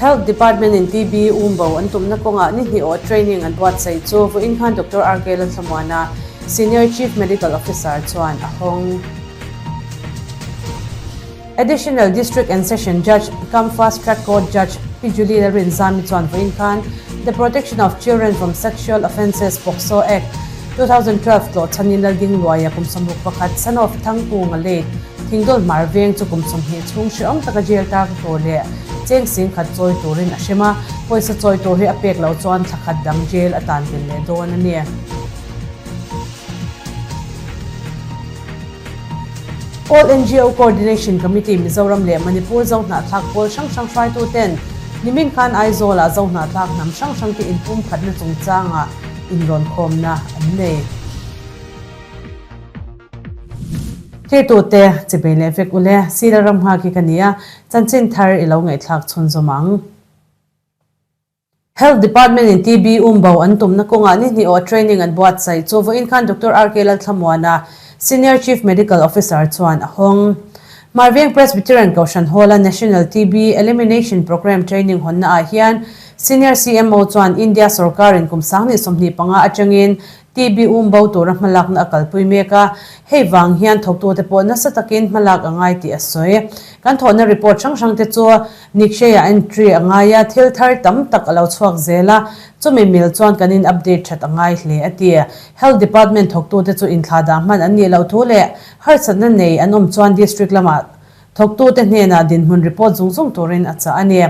Health Department in TB umbo an tumna kawngah ni hnih awh training an buatsaih chu vawiin khan Doctor RK Lalthlamuana, Senior Chief Medical Officer chuan a hawng. Additional District and Session Judge cum Fast Track Court Judge Pi Julie Lalrinzami chuan vawiin khan The Protection of Children from Sexual Offences, POCSO, Act, 2012 tlawh chhanin Laldingluaia kum 61 son of Thangkunga late Thingdawl hmar veng chu kum 20 chhung hrehawm taka jail tar tur leh cheng sing khat chawi turin a hrem a, pawisa chawi tur hi a pek loh chuan thla khat dang jail a tan belh leh dawn a ni. All NGO Coordination Committee Mizoram leh Manipur Zohnahthlak pawl hrang hrang hruaituten nimin khan Aizawl-ah Zohnahthlak hnam hrang hrangte inpumkhatna chungchangah inrawnkhawmna an nei. Thirtute, chibei leh vek ule, Sila ram nghak hi ka ni a, chanchin thar i lo ngaihthlak chhunzawm ang. Health Department in TB umbo an tumna kawngah ni hnih awh training an buatsaih chu vawiin khan Doctor RK Lalthlamuana, Senior Chief Medical Officer chuan a hawng. Hmarveng Presbyterian Kohhran Hall-a National TB Elimination Programme training hawnna ah hian Senior CMO chuan India sorkarin kum 2025 atangin TB um bo tura hmalakna a kalpui mek a, hei vang hian thawktute pawh nasa takin hmalak a ngai tih a sawi. Kan thawhna report hrang hrangte chu Nikshay-ah entry a ngai a, thil thar tam tak a lo chhuak zel a, chumi mil chuan kan in update that a ngai hle a ti. Health Department thawktute chu inthlahdah hman an nih loh thu leh harsatna nei an awm chuan District lamah Thawktute hnenah dinhmun report zung zung turin a chah a ni.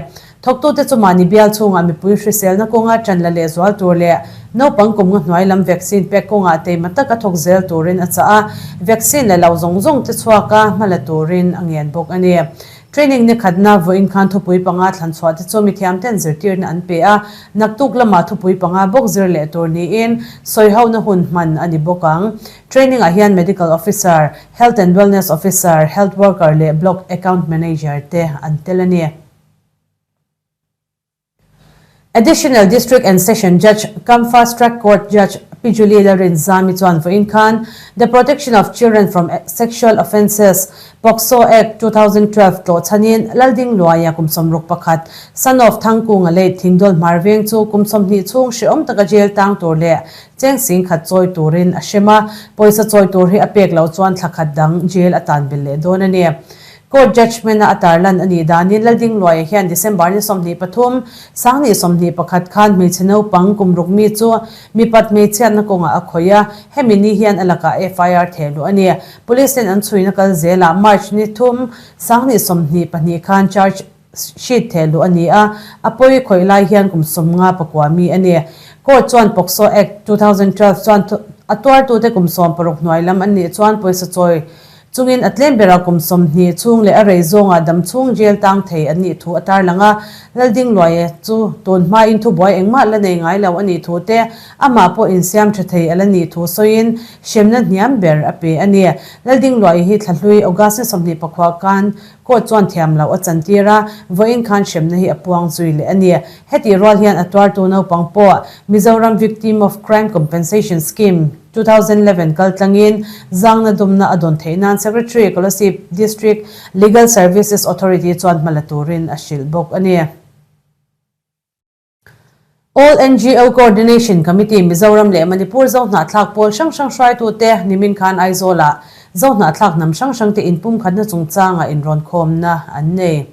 Thawktute chu mahni bial chhungah mipui hriselna kawnga ṭan la lehzual tur leh naupang kum nga hnuai lam vaccine pek kawngah teima taka thawk zel turin a chah a, vaccine la lo zawng zawng te chhuaka hma la turin a ngen bawk a ni. Training ni khatna vawiin khan thupui panga thlan chhuah te chu mithiamten zirtirna an pe a, naktuk lamah thupui panga bawk zir leh tur niin sawihona hun hman a ni bawk ang. Training ah hian Medical Officer, Health and Wellness Officer, Health Worker leh Block Account Manager te an tel a ni. Additional District and Session Judge cum Fast Track Court Judge Pi Julie Lalrinzami chuan vawiin khan The Protection of Children from Sexual Offences, POCSO, Act, 2012 tlawh chhanin Laldingluaia kum 61, son of Thangkunga late Thingdawl Hmar veng chu kum 20 chhung hrehawm taka jail tang tur leh Cheng sing khat chawi turin a hrem a, pawisa chawi tur hi a pek loh chuan thla khat dang jail a tan belh leh dawn a ni. Court judgement-a a tarlan a nih danin Laldingluaia hian December ni 23, 2021 khan hmeichhe naupang kum ruk mi chu mipat hmeichhiatna kawngah a khawih a, hemi ni hian a lakah FIR theh luh a ni. Police ten an chhuina kal zelah March ni thum, 2022 khan charge Sheet theh luh a ni a, a pawi khawih lai hian kum 50 pakua mi a ni. Court chuan POCSO Act, 2012 chuan a tuartute kum 60 hnuai lam an nih chuan pawisa chawi chungin a tlem berah kum 20 chhung leh a rei zawngah dam chhung jail tang thei an nih thu a tarlang a. Laldingluaia chu tun hmain thubuai engmah la nei ngai lo a nih thu te, amah pawh insiam tha thei a la nih thu sawiin hremna hniam ber a pe a ni. Laldingluaia hi thlahlui August ni 24 khan Court chuan thiam loh a chantir a, vawiin khan hremna hi a puang zui leh a ni. Hetih rual hian a tuartu naupang pawh Mizoram Victim of Crime Compensation Scheme, 2011 kal tlangin zangna dumna a dawn theih nan Secretary, Kolasib District Legal Services Authority chuan hma la turin a hrilh bawk a ni. All NGO Coordination Committee Mizoram leh Manipur Zohnahthlak pawl hrang hrang hruaitute nimin khan Aizawlah Zohnahthlak hnam hrang hrangte inpumkhatna chungchangah inrawnkhawmna an nei.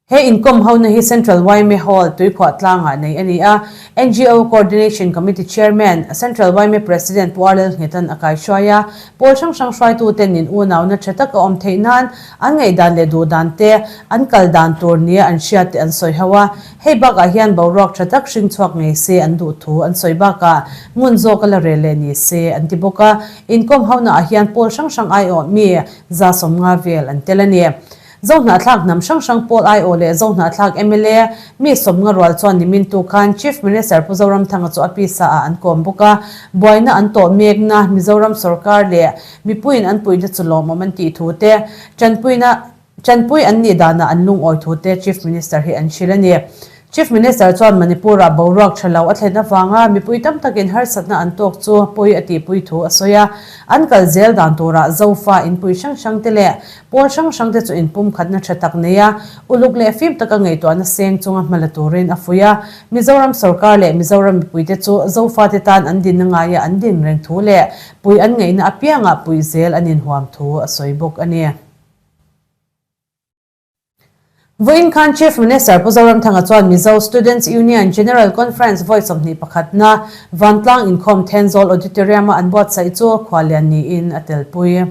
He inkawm hona hi Central yma Hall, Tuikhuah tlangah nei a ni a. NGO Coordination Committee Chairman, Central yma President Pu Arlel Nghetan a kaihruai a. Pawl hrang hrang hruaituten in unauna tha tak a awm theih nan an ngaihdan leh duhdan te, an kal dan tur nia an hriat te an sawi ho a. Hei bakah hian boruak tha tak hring chhuak ngei se an duh thu an sawi bakah ngun zawk a la rel leh ni se an ti bawk a. Inkawm hona ah hian pawl hrang hrang aiawh mi 150 vel an tel a ni. Zohnahthlak hnam hrang hrang pawl aiawh leh Zohnahthlak mla mi 50 rual chuan nimin tu khan Chief Minister Pu Zoramthanga chu a pisa ah an kawm bawk a. Buaina an tawh mekna Mizoram sorkar leh mipuiin an puihna chu lawmawm an tih thu te tanpuina Tanpui an nih danah an lungawi thu te Chief Minister hi an hrilh a ni. Chief Minister chuan Manipur-ah boruak tha lo a thlen avanga mipui tam takin harsatna an tawk chu pawi a tihpui thu a sawi a. An kal zel dan turah Zofa inpui hrang hrangte leh pawl hrang hrangte chu inpumkhatna tha tak nei a, uluk leh fim taka ngaihtuahna seng chunga hma la turin a fuih a. Mizoram sorkar leh Mizoram mipuite chu Zofate tan an dinna ngaia an din reng thu leh puih an ngaihna apiangah puih zel an inhuam thu a sawi bawk a ni. Vawiin khan Chief Minister Pu Zoramthanga chuan Mizo Students Union General Conference vawi 21 na Vantlang Inkhawm Thenzawl Auditorium-a an buatsaih chu khuallian niin a telpui.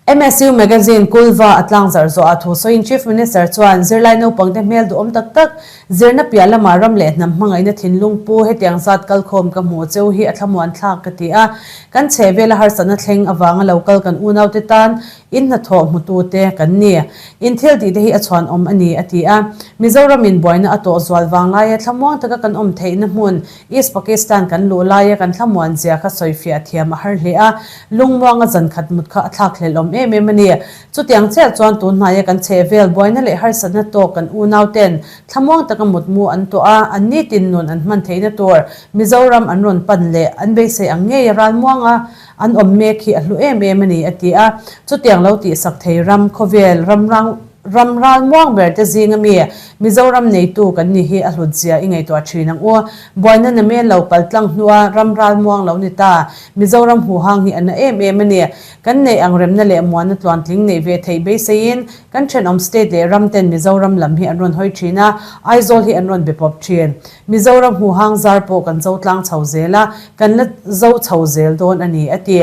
MSU Magazine Kulva a tlangzarh zawhah thu sawiin Chief Minister chuan zirlai naupangte hmel duhawm tak tak zirna piah lamah ram leh hnam hmangaihna thinlung pu hetiang zat kalkhawm ka hmuh cheu hi a thlamuan thlak ka ti a, kan chhehvela harsatna thleng avanga lo kal kan unaute tan In hnathawh hmutute kan ni. In thil tihte hi a chhuanawm a ni, a ti a. Mizoramin buaina a tawh zual vang laia thlamuang taka kan awm theihna hmun East Pakistan kan luh laia kan thlamuan zia kha sawifiah thiam a har hle a. Lungmuanga zan khat mut kha a thlak hlelhawm em em a ni. Chutiang chiah chuan tun hnaia kan chheh vel buaina leh harsatna tawk kan unauten thlamuang taka mutmu an tuah a, an nitin nun an hman theihna tur Mizoram an rawn pan leh an beisei ang ngei a ralmuanga An awm mek hi a hlu em em a ni, a ti a. Chutiang lo tihsak thei ram, khawvel, ram rang, ram ral muang ber te zinga mi Mizoram neitu kan ni hi a hlut zia i ngaihtuah thin ang u. Buaina na mel lo pal tlang hnua ram ral muang lo ni ta. Mizoram huhang hi a na em em a ni. Kan neih ang remna leh muanna tluantling neih ve theih beiseiin kan thenawm state leh ram ten Mizoram lam hi an rawn hawi thin a, Aizawl hi an rawn be pawp thin. Mizoram huhang zar pawh kan zo tlang chho zel a, kan la zo chho zel dawn a ni, a ti.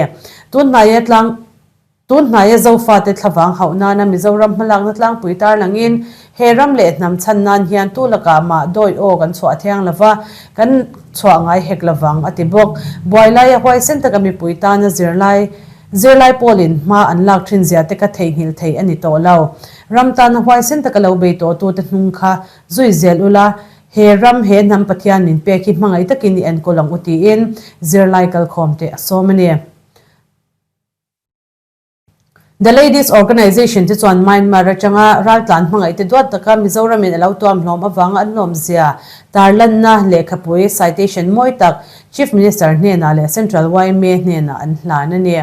Tun hnaia tlang Tun hnaia Zofate thlavang hauh nana Mizoram hmalakna tlangpui tarlangin he ram leh hnam chhan nan hian tu lakah mah dawi aw kan chhuah thiang lova, kan chhuah ngai hek lovang, a ti bawk. Buai laia huaisen taka mipui tana zirlai Zirlai pawlin hma an lak thin zia te kha theihnghilh theih a ni tawh lo. Ram tana huaisen taka lo bei tawhtute hnung kha zui zel ula, He ram, he hnam Pathian min pek hi hmangaih takin i enkawl ang u tiin zirlai kalkhawmte a sawm a ni. The Ladies Organisation te chuan Myanmar atanga raltlan hmangaihte duat taka Mizoramin a lo tuam hlawm avanga an hlawmzia tarlanna lehkhapui, citation, mawi tak Chief Minister hnenah leh Central yma hnenah an hlan a ni.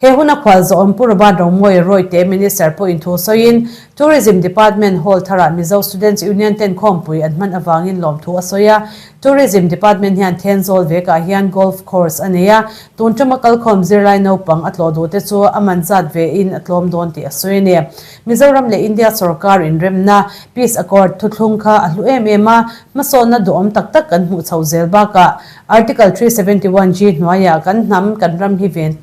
He huna khual zawhawm Pu Robert Romawia Royte Minister pawhin thu sawiin, Tourism Department Hall tharah Mizo Students Union ten khawmpui an hman avangin lawmthu a sawi a. Tourism Department hian Thenzawl vekah hian Golf Course a nei a, tun tama kalkhawm zirlai naupang a tlawh duhte chu a man zat vein a tlawm dawn tih a sawi a ni. Mizoram leh India sorkar inremna, Peace Accord, thuthlung kha a hlu em em a, hmasawnna duhawm tak tak kan hmuh chho zel bakah Article 371 G hnuaiah kan hnam, kan ram hi ven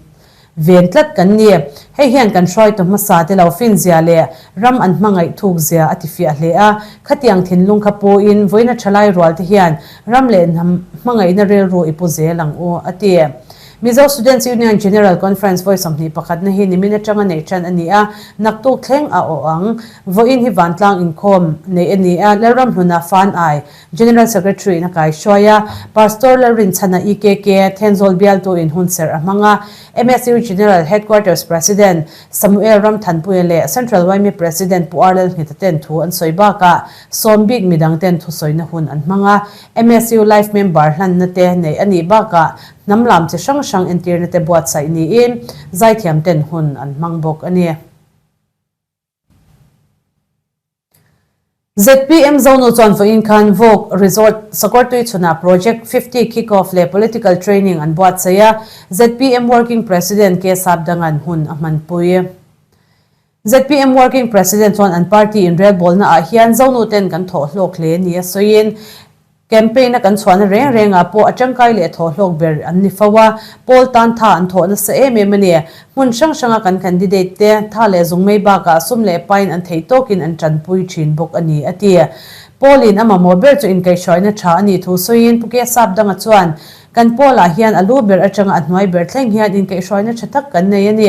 ven tlat kan ni. Hei hian kan hruaitu hmasa te lo fin zia leh ram an hmangaih thuk zia a tifiah hle a. Khatiang thinlung kha puin vawiina thalai rual te hian ram leh hnam hmangaihna rilru i pu zel ang u, a ti. Mizo Students Union General Conference vawi 21 na hi nimin atanga neih tan a ni a, naktuk thleng a awh ang. Vawiin hi vantlang inkhawm neih a ni a, Lalramhluna Fan Ai, General Secretary in a kaihruai a, Pastor Lalrinchhana EKK, Thenzawl bialtu in hunserh a hmang a, MSU General Headquarters President Samuel Ramthanpuia leh Central yma President Pu Arlel Nghita ten thu an sawi bakah sawm bik midang ten thusawina hun an hmang a, MSU Life Member hlanna te neih a nih bakah hnam lam chi hrang hrang entirna te buatsaih niin zaithiam ten hun an hmang bawk a ni. Zpm Zonu chuan vawiin khan Vogue Resort Sakawrtui chhunah Project 50 Kick-Off leh Political Training an buatsaih a, zpm Working President K Sapdangan hun a hmanpui. Zpm Working President chuan an party inrelbawlna ah hian Zonu ten kan thawh hlawk hle nia sawiin, Campaign a kan chhuahna reng rengah pawh a tangkai leh thawhhlawk ber an ni fo a, pawl tan tha an thawh nasa em em a ni. Hmun hrang hranga kan candidate te tha leh zung mai bakah sum leh pain an theih tawkin an tanpui thin bawk a ni, a ti. Pawl-in a mamawh ber chu inkaihhruaina tha a nih thu sawiin Pu Ke Sapdanga chuan, Kan Pawl-ah hian a lu ber atanga a hnuai ber thleng hian inkaihhruaina tha tak kan nei a ni.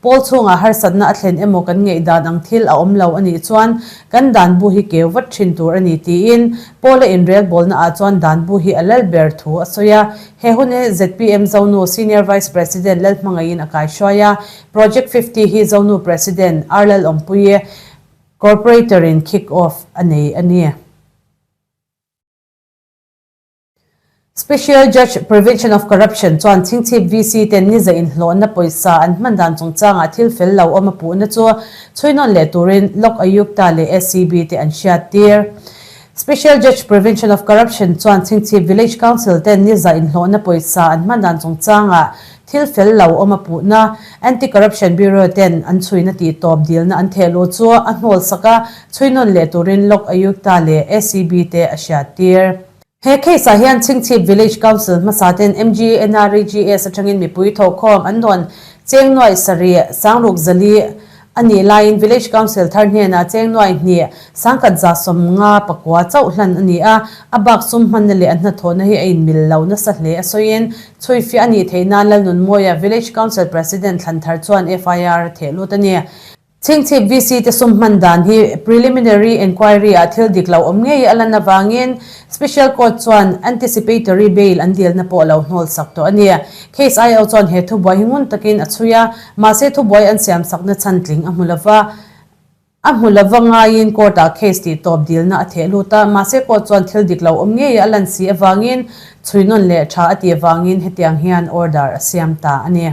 Pawl chhungah harsatna a thlen emaw kan ngaih dan ang thil a awm lo a nih chuan kan dan bu hi keu vat thin tur a ni tiin Pawl-a inrelbawlna ah chuan dan bu hi a lal ber thu a sawi a. He hun hi zpm Zonu Senior Vice President Lalhmangaihin a kaihruai a, Project 50 hi Zonu President R Lalawmpuii Corporator-in kick off a nei a ni. Special Judge Prevention of Corruption chuan Chhingchhip VC ten niza inhlawhna pawisa an hman dan chungchangah thil fel lo awm a puhna chu chhuinawn leh turin Lok Ayukta leh SCB te an hriattir. Special Judge Prevention of Corruption chuan Chhingchhip Village Council ten niza inhlawhna pawisa an hman dan chungchangah thil fel lo awm a puhna Anti-Corruption Bureau ten an chhuina tih tawp dilna an thehluh chu a hnawlsak a, chhuinawn leh turin Lok Ayukta leh SCB te a hriattir. He case ah hian Chhingchhip Village Council hmasa ten MGNREGS atangin mipui thawhkhawm an dawn cheng nuaih sarih sangruk zali a nih laiin Village Council thar hnenah cheng nuaih hnih sangkhat 150 pakua chauh hlan a ni a, a bak sum hmanna leh a hnathawhna hi a inmil lo nasa hle a sawiin chhuifiah a nih theih nan Lalnunmawia Village Council President thlan thar chuan FIR a theh lut a ni. Chhingchhip VC te sum hman dan hi preliminary enquiry ah thil dik lo awm ngei a lan avangin Special Court chuan anticipatory bail an dilna pawh lo hnawl sak tawh a ni. Case IO chuan he thubuai hi ngun takin a chhui a, mahse thubuai an siam sakna chhan tling a hmu lova, a hmu lova ngaiin court ah case tih tawp dilna a theh lut a, mahse court chuan thil dik lo awm ngei a lan si avangin chhui nawn leh tha a tih avangin hetiang hian order a siam ta a ni.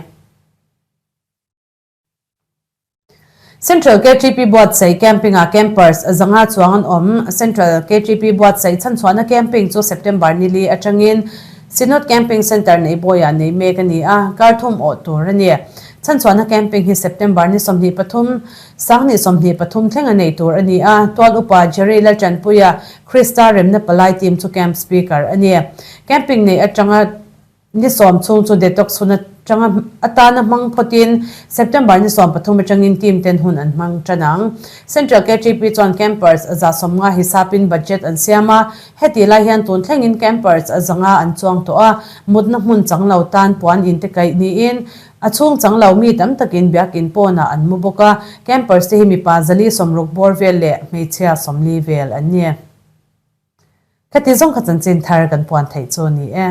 Central KTP buatsaih camping-ah campers 500 chuang an awm. Central KTP buatsaih chhanchhuahna camping chu September ni li atangin Synod Camping Centre Neihbawiah nei mek a ni a, kar thum awh tur a ni. Chhanchhuahna camping hi September ni 23, 2023 thleng a nei tur a ni a, Tual Upa Jerry Laltanpuia Krista Remna Palai team chu camp speaker a ni. Camping neih atanga Ni sawm chhung chu detox hun atanga atana hmang phawtin September ni 13 atangin team ten hun an hmang tan ang. Central KTP chuan campers 150 hisapin budget an siam a, heti lai hian tun thlengin campers 500 an chuang tawh a, mutna hmun chang lo tan puan in te kaih niin a chhung chang lo mi tam takin biakin pawnah an mu bawk a, campers te hi mipa 460 bawr vel leh hmeichhia 40 vel an ni. Khati zawng kha chanchin thar kan puan theih chu a ni e.